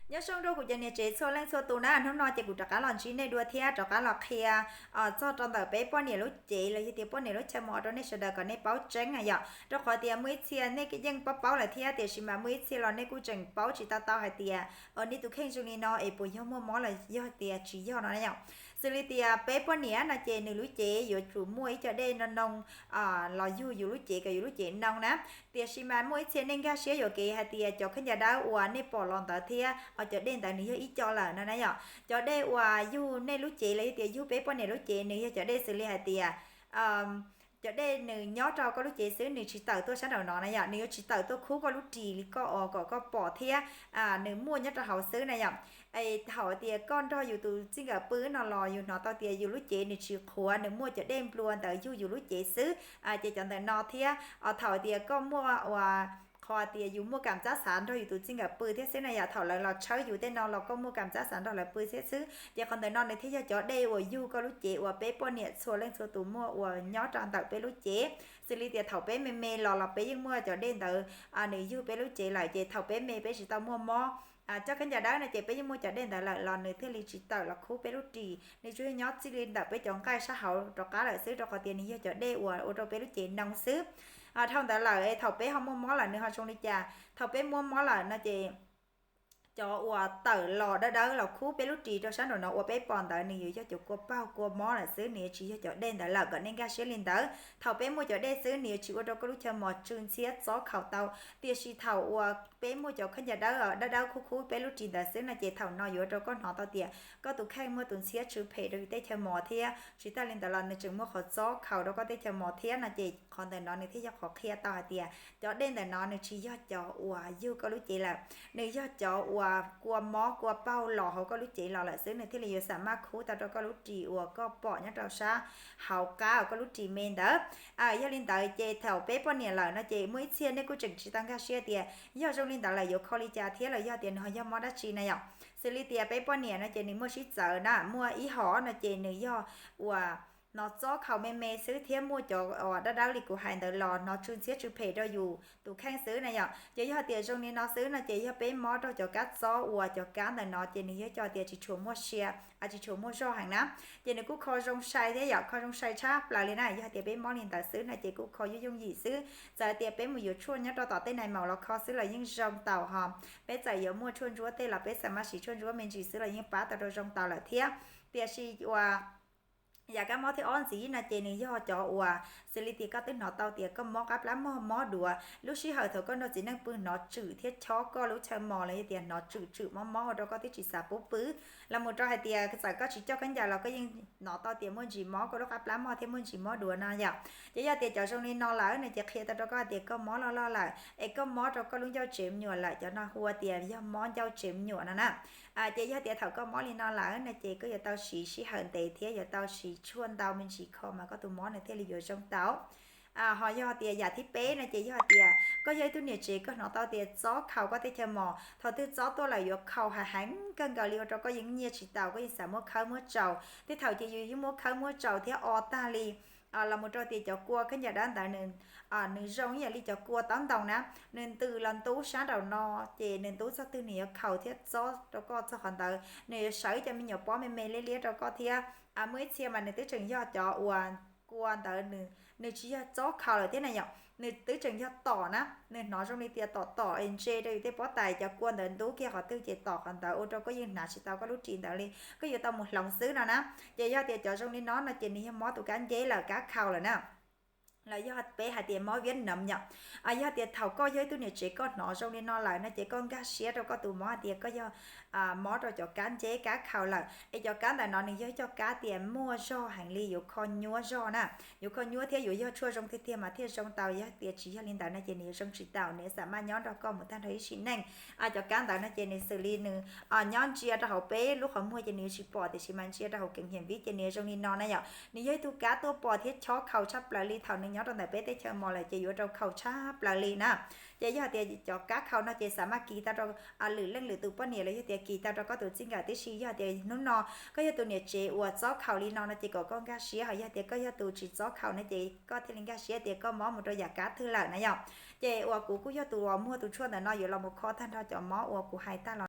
Nyob zoo rau kuv cov niam tsev txhua leej txhua tus na, hnub no ces kuv rov qab los ntsib nej dua thiab rov qab los qhia txog rau ntawm peb poj niam lub cev los yog tias poj niam lub chaw mos rau nej sawv daws kom nej paub tseeb na yom. Rau qhov tias muaj ib txhia nej yeej paub paub lawm thiab, tiam sis mas muaj ib txhia los nej kuj tseem paub tsis tau tau hais tias nej tus kheej zoo li no es puas yog muaj mob los yog tias tsis yog no na yom. Xws li tias peb poj niam no ces nws lub cev yuav tsum muaj ib co dej no noo los yug yus lub cev kom yus lub cev noo na. Tiam sis mas muaj ib txhia nej nkag siab yuam kev hais tias cov khaub ncaws dawb uas nej pom los ntawd thiab cov dej ntawd nws yog ib co lawm no na yom. Cov dej uas yug nej lub cev los yog tias yug peb poj niam lub cev nws yog cov dej xws li hais tias cov dej nws nyob rau koj lub cev xwb, nws tsis tawm tuaj sab nraum no na yom, nws yuav tsis tawm tuaj khub koj lub ris li koj os kom koj pom thiab nws muaj nyob rau hauv xwb na yom. Es thaum tias koj nrog yus tus txij nkawm pw no los yus hnov tau tias yus lub cev nws tsis qhuav, nws muaj cov dej nplua ntawd yug yus lub cev xwb, ces cov ntawm no thiab thaum tias koj muaj uas qhov tias yus muaj kam tsab xav nrog yus tus txij nkawm pw thiab xwb na yom, thaum lawv los tshawb yus tej no los koj muaj kam tsab xav nrog lawv pw thiab xwb, ces qhov ntawm no nws thiaj yog cov dej uas yug koj lub cev uas peb poj niam txhua leej txhua tus muaj uas nyob rau ntawm peb lub cev. Xws li tias thaum peb me me los los peb yeej muaj cov dej ntawd nws yug peb lub cev lawm, ces thaum peb me peb tsis tau muaj mob coj khaub ncaws dawb no ces peb yeej muaj cov dej ntawd lawm los nws thiaj li tsis tawm los khub peb lub ris, nws tsuas yog nyob txij li ntawm peb cov nqaij sab hauv rov qab lawm xwb, rau qhov tias nws yog cov dej uas ua rau peb lub cev noo xwb. Dhau ntawd lawm thaum peb ho muaj mob lawm nws ho zoo li cas? Thaum peb muaj mob lawm no ces cov uas tawm los dawb dawb los khub peb lub ris rau sab nraum no uas peb pom ntawd nws yuav yog cov kua paug kua mob lawm xwb, nws yuav tsis yog cov dej ntawd lawm, kom nej nkag siab li ntawd. Thaum peb muaj cov dej xwb nws yuav tsis ua rau koj lub chaw mos tsw ntxhiab txob khaus tau. Tiam sis thaum uas peb muaj cov khaub ncaws dawb dawb dawb khub khub peb lub ris ntawd xwb no ces thaum no yuav ua rau koj hnov tau tias koj tus kheej muaj tus ntxhiab tsw phem rau yus tej chaw mos thiab tsis tas li ntawd los nws tseem muaj qhov txob khaus rau koj tej chaw mos thiab no ces qhov ntawm no nws thiaj yog qhov qhia tau hais tias cov dej ntawm no nws tsis yog cov uas yug koj lub cev lawm, nws yog cov uas kua mob kua paug los hauv koj lub cev los lawm xwb, nws thiaj li yuav xam maj khub tau rau koj lub ris uas koj pom nyob rau sab hauv qab uas koj lub ris me ntawd. Yog li ntawd ces thaum peb poj niam lawm no ces muaj ib txhia nej kuj tseem tsis tau nkag siab tias yog zoo li ntawd lawm yuav kho li cas thiab los yog tias nws ho yog mob dab tsi na yom. Xws li tias peb poj niam no ces nws muaj sib txawv na, muaj ib hom no ces nws yog uas hnov txob khaus me me xwb thiab muaj cov uas dawb dawb li kuv hais ntawd los hnov tsw ntxhiab tsw phem rau yus tus kheej xwb na yom. Ces yog tias zoo li no xwb no ces yog peb mob rau cov kab txob uas cov kab ntawm no ces nws yog cov tias tsis tshua muaj sia, tsis tshua muaj zog heev na. Ces nws kuj kho zoo sai thiab yom, kho zoo sai tshaj plaws li na. Yog tias peb mob li ntawd xwb no ces kuj kho yooj yooj yim xwb. Txawm tias peb mus yuav tshuaj nyob rau tom tej nais maum los kho xwb los yeej zoo tau ho. Peb txawm yuav muaj tshuaj ntsuab tej los peb xam maj siv tshuaj ntsuab me ntsis xwb los yeej pab tau rau zoo tau lawm thiab. Tiam sis uas yam kab mob thib ob ntxiv no ces nws yog cov uas xws li tias koj twb hnov tau tias koj mob qab plab mog mob duav, lub sij hawm thaum koj nrog txiv neej pw hnov tswm thiab chob koj lub chaw mos los yog tias hnov tswm tswm mob mob ua rau koj twb tsis xav pub pw. Los mus rau hais tias txawm koj tsis coj khaub ncaws los koj yeej hnov tau tias muaj ntsis mob koj lub qab plab mog thiab muaj ntsis mob duav no yom. Ces yog tias cov zoo li no lawm no ces qhia tau rau koj hais tias koj mob loj loj lawm es koj mob rau koj lub ncauj tsev me nyuam lawm, cov no hu ua tias yog mob ncauj tsev me nyuam no na. Ces yog tias thaum koj mob li no lawm no ces koj yuav tau siv sij hawm ntev thiab yuav tau siv tshuaj ntau me ntsis kho mas koj tus mob nws thiaj li yuav zoo tau. Ho yog tias yam thib peb no ces yog tias koj yog ib tug niam tsev koj hnov tau tias txob khaus koj tej chaw mos, thaum twg txob tuaj lawm yuav khaus heev heev kawg nkaus li ua rau koj yeej nyiaj tsis taus, koj yeej xav muab khawb muab tsaus, tej thaum ces yus yeej muab khawb muab tsaus thiab o tag li. Los mus rau tias cov kua khaub ncaws dawb ntawd nws zoo ib yam li cov kua taub ntoo na, nws ntws los ntub sab nraum no, ces nws ntub txog twg nws yuav khaus thiab txob rau koj txog qhov ntawd, nws yuav sawv cov me nyuam pob me me liab liab rau koj thiab. Muaj ib txhia mas nws twb tseem yog cov uas kua ntawd nws tsis yog txob khaus lawm thiab na yom, nws twb tseem yog tom na, nws hnov zoo li tias tom tom es ntse rau yus tej pob tais, cov kua ntawd ntub kiag qhov twg ces tom qhov ntawd ua rau koj yeej hnav tsis tau koj lub ris ntawd li, koj yuav tau mus hloov xwb no na. Ces yog tias cov zoo li no no ces nws yog mob tus kab nceb lawm, kab khaus lawm na. Los yog peb hais tias mob viab nov yom. Yog tias thaum koj yog ib tug niam tsev koj hnov zoo li no lawm no ces koj nkag siab rau koj tus mob hais tias koj yog mob rau cov kab nceb kab khaus lawm, es cov kab ntawm no nws yog ib co kab tias muaj zog heev li, yuav kho nyuaj zog na, yuav kho nyuaj thiab yuav yog tshuaj zoo tiag tiag mas thiaj zoo tau, yog tias tsis yog li ntawd no ces nws yuav zoo tsis tau, nws yuav xam maj nyob nrog koj mus tag nrho ib sim neej. Cov kab ntawd no ces nws xws li nws nyob ntsia rau hauv peb lub qhov muag ces nws yuav tsis pom, tiam sis mas ntsia rau hauv keem hiam vib ces nws yuav zoo li no na yom. Nws yog ib tug kab tuaj pom thiab chob khaus tshaj plaws li, thaum nws nyob rau ntawm peb teb chaws mos lawm ces yuav rau khaus tshaj plaws li na. Ces yog tias cov kab khaus no ces xam maj kis tau rau lwm leej lwm tus poj niam los yog tias kis tau rau koj tus txij nkawm tib si. Yog tias hnub no koj yog tus niam tsev uas txob khaus li no no ces kom koj nkag siab, ho yog tias koj yog tus tsis txob khaus no ces koj thiaj li nkag siab tias koj mob mus rau yam kab twg lawm na yom. Ces uas kuv kuj yog tus uas muag tus tshuaj ntawm no yuav los mus kho tag nrho cov mob uas kuv hais tag los